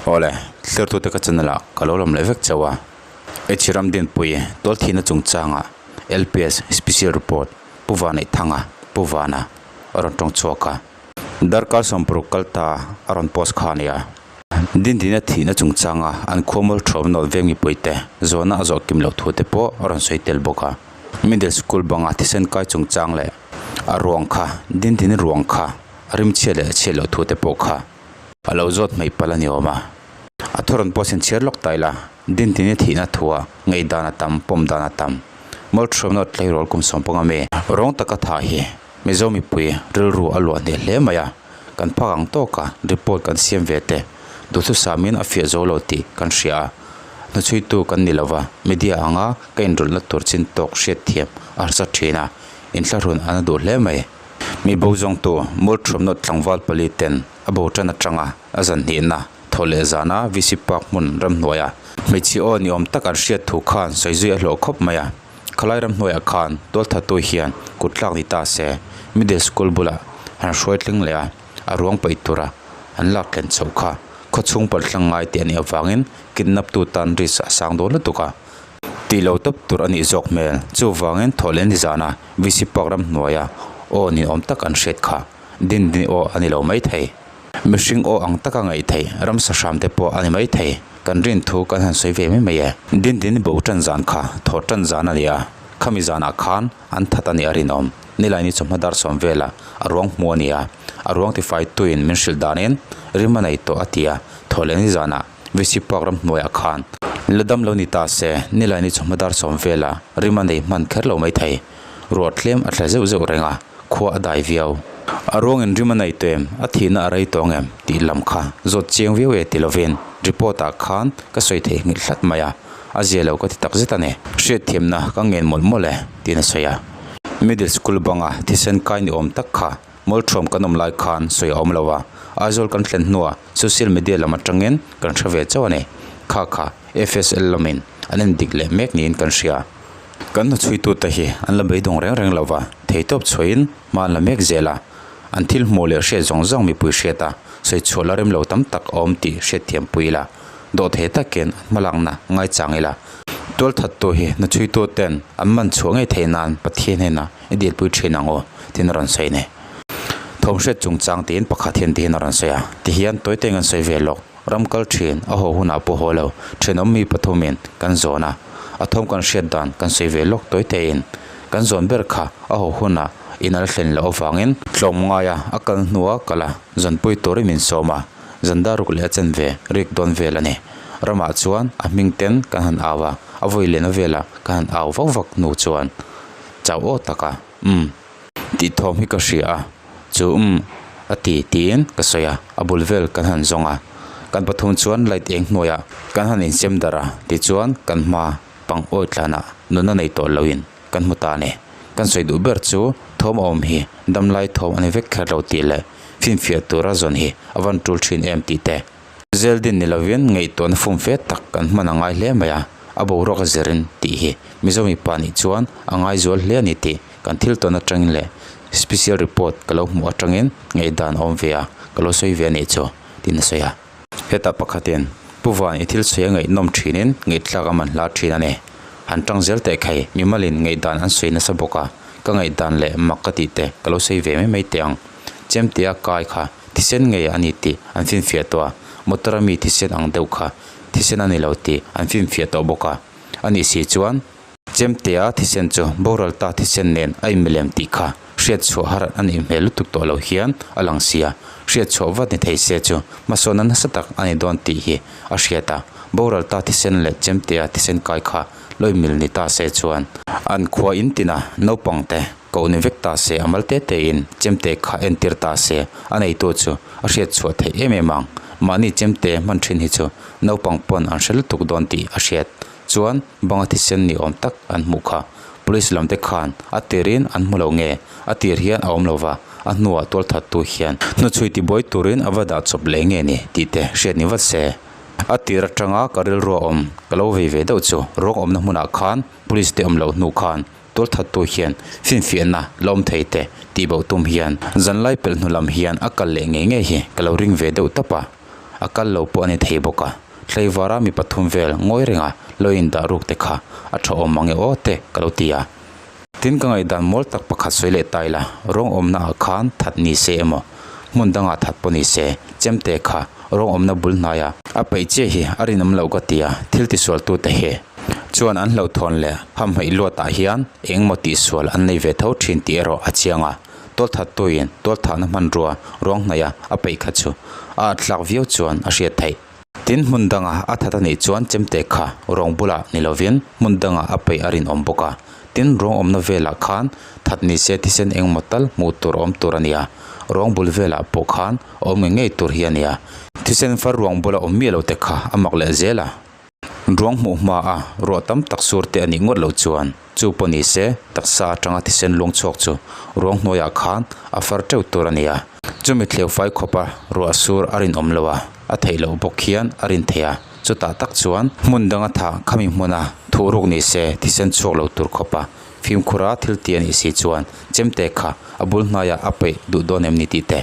Awle, thlertute ka channel ah ka lo lawm leh vek chauh a. H Ramdinpui tualthihna chungchanga LPS Special Report Pu Vanneihthanga, Pu Vana, a rawn tawng chhuak a. Darkar sawmparuk kal ta a rawn post kha a ni a. Dindina thihna chungchanga an khuamul thawm nawt veng mipuite zawhna a zawh kim loh thu te pawh a rawn sawi tel bawk a. Middle School banga thisen kai chungchang leh a ruang kha Dindini ruang kha a rimchhiat leh a chhiat loh thu te pawh kha a lo zawt hmaih palh a ni awm a. A thurawn pawh sin chhiar lawk ta ila, Dindini thihna thua ngaihdan a tam, pawm dan a tam. Mawlthawm nawt tleirawl kum sawmpanga mi rawng taka tha hi Mizo mipui rilru a luah hneh hle mai a, kan phak ang tawka report kan siam ve te duhthusam in a fiah zo lo tih kan hria a, hnuchhuitu kan ni lova, media anga ka inrawlhna tur chin tawk hriatthiam a harsa thin a, inthlahrun an a duh hle mai. Mi bo zawngtu Mawlthawm nawt tlangval pali ten a bo tan atanga a zan hnihna thaw leh zana VC Park hmun ramhnuaia hmeichhe aw ni awm tak an hriat thu khan sawi zui a hlawh khawp mai a. Khalai ramhnuaiah khan tualthattu hian kut tlak ni ta se middle school bulah han hruai tling leh a, a ruang paih tura an lak thlen chhoh kha khawchhung palh tlang ngai tih a nih avangin kidnap tu tan risk a sang dawn lutuk a tih lo tawp tur a nih zawk hmel. Chuvangin thawhleh ni zana VC Park ramhnuaia aw ni awm tak an hriat kha din din aw a ni lo maithei. Mihring aw ang taka ngaih theih ramsa hram te pawh a ni mai thei. Kan rin thu kan han sawi ve mai mai e. Dindin bo tan zan kha thaw tan zan a ni a, khami zanah khan an that a nih a rinawm. Nilaini chawhma dar sawm vela a ruang hmu a ni a, a ruang tifai tuin min hrilh danin rim a nei tawh a ti a, thaw leh ni zanah VC Park ram hnuaiah khan la dam lo ni ta se Nilaini chawhma dar sawm vela rim a nei hman kher lo mai thei. Ruah tlem a tla zeuh zeuh reng a, khua a dai viau. A ruangin rim a nei tawh em? A thihna a rei tawh ang em? tih lam kha zawt chiang viau e ti lovin report ah khan ka sawi theih nghilh hlat mai a, a zia lo ka ti tak zet a ni. Hriatthiamna ka ngen mawlh mawlh e, tiin a sawi a. Middle school banga thisen kai ni awm tak kha mawlthuam kan awm lai khan sawi a awm lo a, Aizawl kan thlen hnuah social media lam atangin kan hre ve chauh a ni. Kha kha FSL lamin an endik leh mek niin kan hria. Kan hnuchhuitute hi an la beidawng reng reng lo va, theitawp chhuahin hma an la mek zel a. An thil hmuh leh hriat zawng zawng mipui hriat a, sawi chhuah la rem lo tam tak a awm tih hriatthiam pui ila, dawhthei takin an hmalakna ngaichang ila. Tualthattu hi hnuchhuituten an man chhuah ngei theih nan Pathian hnenah i dilpui thin ang aw, tiin a rawn sawi a ni. Thawm hriat chungchang tiin pakhat hian tihian a rawn sawi a, tihian tawite in kan sawi ve lawk. Ram kal thin a haw hunah pawh haw lo, thenawm mi pathumin kan zawn a, a thawm kan hriat dan kan sawi ve lawk tawi teiin kan zawn ber kha a haw hunah in a thlen loh avangin tlawm ngaia a kal hnua kal a, zanpui turin min sawm a, zan dar ruk leh a chen ve rik dawn vel a ni. Ramah chuan a hming ten kan han au a, a vawi lehna velah kan han au vak vak hnu chuan chau aw taka umm. Tih thawm hi ka hria a, chu umm a ti tiin ka sawi a, a bul vel kan han zawng a, kan pathum chuan light eng hnuaiah kan han insem darh a, tichuan kan hma pang awi tlanah nunna nei tawh loin kan hmu ta a ni. Kan sawi duh ber chu thawm a awm hi damlai thawm a ni vek kher lo tih leh finfiah tura zawn hi a van tul thin em tih te. Zeldin ni lovin ngaihtuahna fum fe tak kan hman a ngai hle mai a, a boruak a zirin tih hi Mizo mipa nih chuan a ngaizual hle a ni tih kan thil tawn atangin leh special report ka lo hmuh atangin ngaihdan a awm ve a, ka lo sawi ve a nih chu tiin a sawi a. Hetah pakhatin Pu Van i thil sawi a ngaihnawm thinin ngaihthlak a man hla thin a ni. Han tang zel teh khai, mimalin ngaihdan an sawi nasa bawk a, ka ngaihdan leh mak ka tih te ka lo sawi ve mai mai teh ang. Chemtea kai kha thisen ngei a ni tih an finfiah tawh a, motor a mi thisen ang deuh kha thisen a ni lo tih an finfiah tawh bawk a, a nih si chuan Chemtea thisen chu boral ta thisen nen a inmilem tih kha hriat chhuah har a nih hmel lutuk tawh lo hian a lang sia. Hriat chhuah vat ni thei se chu hmasawnna nasa tak a ni dawn tih hi a hriat a. Boral ta thisen leh Chemtea thisen kai kha lo inmil ni ta se chuan an khua in tina naupang te koh ni vek ta se a mal te te in Chemte kha entir ta se a neitu chu a hriat chhuah theih em em ang. Mahni Chemte hman thin hi chu naupang pawn an hre lutuk dawn tih a hriat. Chuan banga thisen ni awm tak an hmuh kha. Police lam te khan a tirin an hmu lo nge? A tir hian a awm lo va, a hnuah tualthattu hian hnuchhui tibuai turin a va dah chawp leh nge ni tih te hriat ni vat se. A tir atanga ka rilru a awm ka lo vei ve deuh chu ruang awmna hmunah khan police te awm loh hnu khan tualthattu hian finfiahna la awm thei te tih bo tum hian zanlai pelh hnu lam hian a kal leh ngei ngei hi ka lo ring ve deuh tawp a. A kal lo pawh a ni thei bawk a. Tleivara mi pathum vel ngawi renga lo indah ruk te kha a tha awm mang e aw te ka lo ti a. Tin ka ngaihdan mawl tak pakhat sawi leh ta ila, rawng awmna ah khan that ni se emaw, hmun dangah that pawh ni se, chemte kha rawng awmna bul hnaia a peih chiah hi a rinawm loh ka ti a, thil tisualtute hi chuan an hlauhthawn leh hamhaih luatah hian engemaw tihsual an nei ve tho thin tih erawh a chiang a, tualthattuin tualthahna hmanrua ruang hnaia a peih kha chu a at hlak viau chuan a hriat theih. Tin, hmun danga a that a nih chuan chemte kha ruang bulah ni lovin hmun dangah a peih a rinawm bawk a. Tin, ruang awmna velah khan that ni se thisen engemaw tal hmuh tur awm tur a ni a, ruang bul velah pawh khan awm ngei ngei tur hi a ni a. Thisen far ruang bula awm miah lo te kha a mak leh zel a. Ruang hmuh hma a ruah tam tak sur te a nih ngawt loh chuan chu pawh ni se taksa atanga thisen luang chhuak chu ruang hnuaiah khan a far teuh tur a ni a. Chumi thleu fai khawpa ruah sur a rinawm lo a, a theih loh bawk hian a rin theih a. Chutah tak chuan hmun danga thah khami hmuna thuh ruk ni se thisen chhuak lo tur khawpa fimkhura thil ti a nih si chuan chemte kha a bul hnaiah a peih duh dawn em ni tih te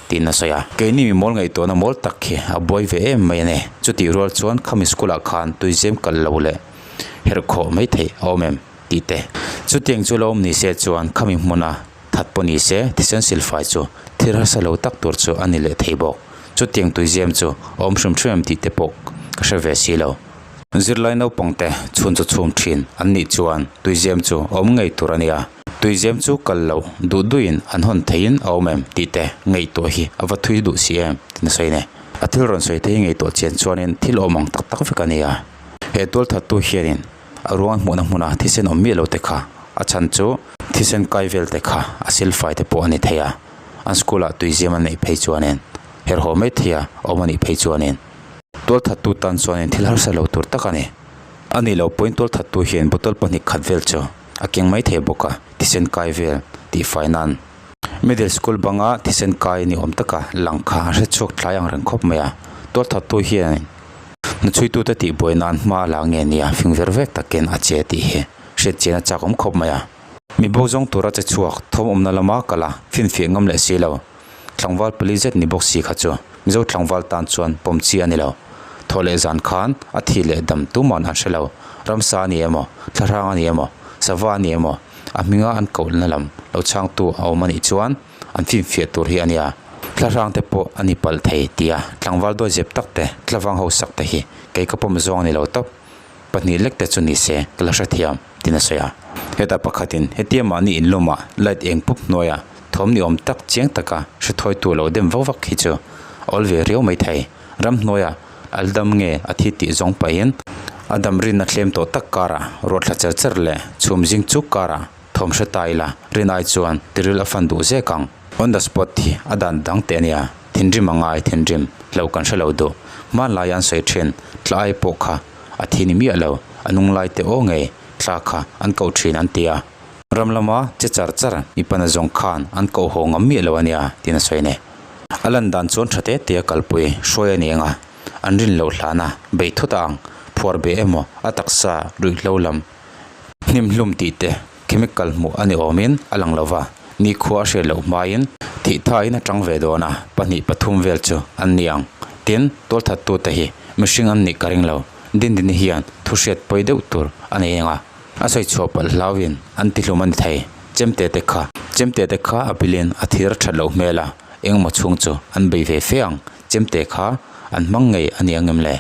tiin a sawi a. Keini mi mawl ngaihtuahna mawl tak khi a buai ve em mai a ni. Chutih rual chuan khami school ah khan tuizem kal lo leh herh khawh mai theih a awm em tih te. Chutiang chu lo awm ni se chuan khami hmuna that pawh ni se thisen silfai chu thil harsa lo tak tur chu a ni leh thei bawk. Chutiang tuizem chu a awm hrim hrim em tih te pawh ka hre ve si lo. Zirlai naupang te chhun chu chhum thin an nih chuan tuizem chu a awm ngei tur a nia. Tuizem chu kal loh duh duhin an hawn theihin a awm em tih te ngaihtuah hi a va thui duh si em tiin a sawi a ni. A thil rawn sawi te hi ngaihtuah chian chuanin thil awm ang tak tak vek a nia. He tualthattu hianin a ruang hmuhna hmuna thisen awm miah lo te kha a chhan chu thisen kai vel te kha a silfai te pawh a ni thei a. An school ah tuizem an neih phei chuanin herhhaw mai thei a awm a nih phei chuanin Tualthattu tan chuanin thil harsa lo tur tak a ni. A nih loh pawhin tualthattu hian bottle pahnih khat vel chu a keng mai thei bawk a, thisen kai vel tihfai nan. Middle school banga thisen kai ni awm taka lang kha a hre chhuak tlai ang reng khawp mai a. Tualthattu hian hnuchhuitute tihbuai nan hma a la nge nia fing ver vek takin a che tih hi hriat chian a chak awm khawp mai a. Mi bo zawng tura che chhuak thawm awmna lama kal a finfiah ngam leh si lo. Tlangval pali zet ni bawk si kha chu Mizo tlangval tan chuan pawm chi a ni lo. Thawh leh zan khan a thi leh dam tuman an hre lo. Ramsa a ni emaw, thlahrang a ni emaw, sava a ni emaw, a hminga an kohna lam lo chhangtu a awm a nih chuan an finfiah tur hi a nia. Thlahrang te pawh a ni palh thei tia tlangval dawi zep tak te, tlavang hausak te hi kei ka pawm zawng a ni lo tawp. Pahnih lek te chu ni se ka la hrethiam tiin a sawi a. Hetah pakhatin hetia mahni inlawmah light eng pup hnuaia thawm ni awm tak chiang taka hre thawitu lo dem vak vak hi chu a awl ve riau mai thei. Ramhnuaia al dam nge a thi tih zawng pahin a dam rin a thlem tawh tak karah ruah thla cher cher leh chhum zing chuk karah thawm hre ta ila rin ai chuan tiril a fan duh zek ang. On the spot hi a dan dang teh a nia. Thinrim a ngai, thinrim lo kan hre lo duh. Hmanlai an sawi thin, tla ai pawh kha a thi ni miah lo, a nung lai te aw ngei tla kha an koh thin an ti a. Ram lama che char char mipa na zawng khan an koh haw ngam miah lo a nia tiin a sawi a ni. A lan dan chuan tha te te a kalpui hruai a ni ang a, an rin loh hlana bei thut a ang, phuar be emaw a taksa ruihhlo lam hnim hlum tih te Chemical hmuh a ni awmin a lang lo va, nikhua a hriat loh hmain thih thain a tang ve dawn a, pahnih pathum vel chu an ni ang. Tin, tualthattute hi mihring an nih ka ring lo, Dindini hian thu hriat pawi deuh tur a nei ang a, a sawi chhuah palh hlauin an ti hlum a ni thei. Chemte te kha. Chemte te kha a bilin a thir a that loh hmel a, engemaw chhung chu an bei ve fe ang. Chemte kha an hmang ngei a ni ang em le?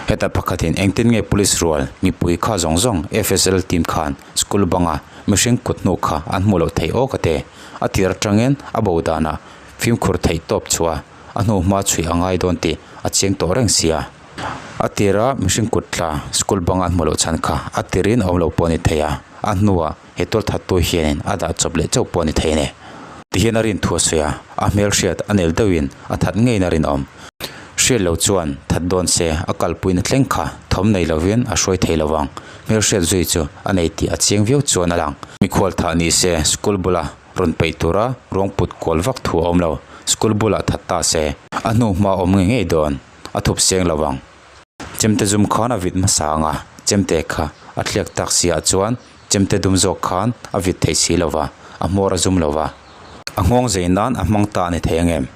Heta pakhatin engtin nge police rual mipui kha zawng zawng FSL team khan school banga mihring kut hnu kha an hmuh loh theih awk a te. A tir atangin a bo danah fimkhur theih tawp chhuah a hnu hma chhui a ngai dawn tih a chiang tawh reng sia. A tira mihring kut tla school banga an hmuh loh chhan kha a tirin a awm lo pawh a ni thei a, a hnuah he tualthattu hianin a dah chawp leh chauh pawh a ni thei a ni. Tihian a rin thu a sawi a, a hmelhriat a nel deuhin a that ngeiin a rinawm. Hriat lo chuan that dawn se a kalpuina thleng kha thawm nei lovin a hruai thei lo vang. Hmelhriat zui chu a nei tih a chiang viau chuan a lang. Mikhual thah ni se school bula rawn peih tura ruang put kual vak thu a awm lo. School bulah that ta se a hnu hma awm ngei ngei dawn a thup seng lo vang. Chemte zum khan a vit hmasa ang a, chemte kha a thliak tak si ah chuan chemte dum zawk khan a vit thei si lo va, a hmawr a zum lo va. A nghawng zei nan a hmang ta a ni thei ang em?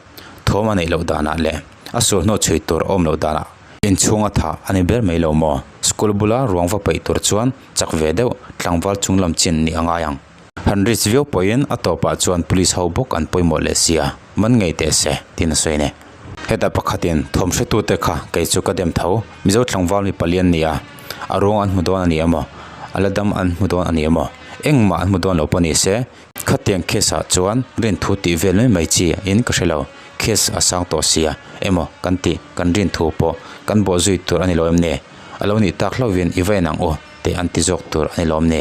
Thawm a neih loh danah leh A sualhnaw chhui tur a awm loh danah inchhunga thah a ni ber mai lo maw? School bula ruang va paih tur chuan chak ve deuh tlangval chung lam chin nih a ngai ang. Han risk viau pawhin a tawpah chuan police ho bawk an pawimawh leh sia, man ngei teh se, tiin a sawi a ni. Heta pakhatin thawm hretute kha kei chu ka dem tho, Mizo tlangval mi palian nia, a ruang an hmu dawn a ni emaw, a la dam an hmu dawn a ni emaw, engmah an hmu dawn lo pawh ni se, khatiang case ah chuan rinthu tih vel mai mai chi in ka hre lo, case a sang tawh sia emaw kan tih kan rinthu pawh kan bawh zui tur a ni lo em ni? A lo nih tak hlauhin i va en ang u tih an ti zawk tur a ni lawm ni?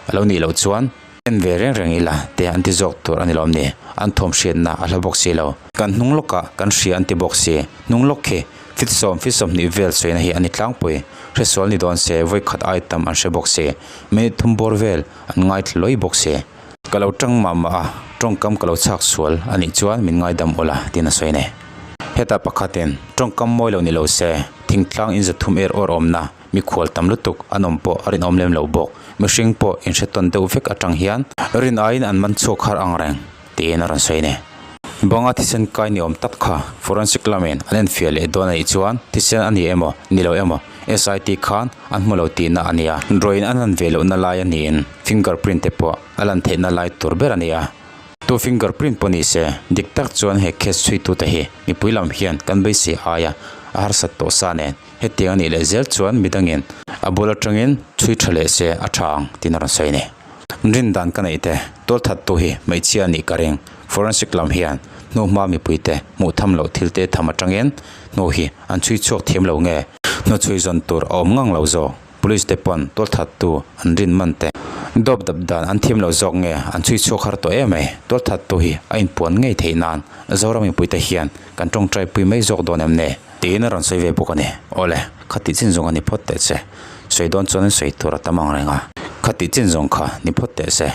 A lo nih loh chuan en ve reng reng ila te an ti zawk tur a ni lawm ni? An thawm hriatna a hla bawk si lo. Kan hnung lawkah kan hria an ti bawk si. Hnung lawk khi fit sawm fit sawmhnih vel sawina hi a ni tlangpui. Hresual ni dawn se vawi khat ai tam an hre bawk si. Minute thum bawr vel an ngaithla lawi bawk si. Ka lo tang mah mah a, tawngkam ka lo chhak sual a nih chuan min ngaidam awl a tiin a sawi a ni. Hetah pakhatin tawngkam mawi lo ni lo se, thingtlang inzathum er awr awmna Mikhual tam lutuk an awm pawh a rinawm lem lo bawk. Mihring pawh inhre tawn deuh vek atang hian rin aiin an man chhuak har ang reng, tiin a rawn sawi a ni. Banga thisen kai ni awm tak kha forensic lamin an enfiah leh dawn a nih chuan thisen a ni emaw, ni lo emaw SIT khan an hmu lo tihna a ni a. Drawing an han ve lohna lai a niin finger print te pawh a lan theihna lai tur ber a ni a. Tu finger print pawh ni se, dik tak chuan he case chhuitute hi mipui lam hian kan beisei aia a harsat tawh sa nen Hetiang a nih leh zel chuan midangin a bul atangin chhui tha leh se a tha ang tiin a rawn sawi a ni. Rindan ka neih te, tualthattu hi hmeichhia a nih ka ring. Forensic lam hian hnuhma mipuite hmuh tham loh thil te tham atangin hnu hi an chhui chhuak thiam lo nge? Hnuchhui zawn tur a awm ngang lo zawk. Police te pawn tualthattu an rin man te dawp dap dan an thiam lo zawk nge an chhui chhuak har tawh em mai. Tualthattu hi a inpuan ngei theih nan Zoram mipuite hian kan tawngtai pui mai zawk dawn em ni? Tiin a rawn sawi ve bawk a ni. Awle, khatih chin zawng a ni phawt teh che. Sawi dawn chuan sawi tur a tam ang reng a. Khatih chin zawng kha ni phawt teh se.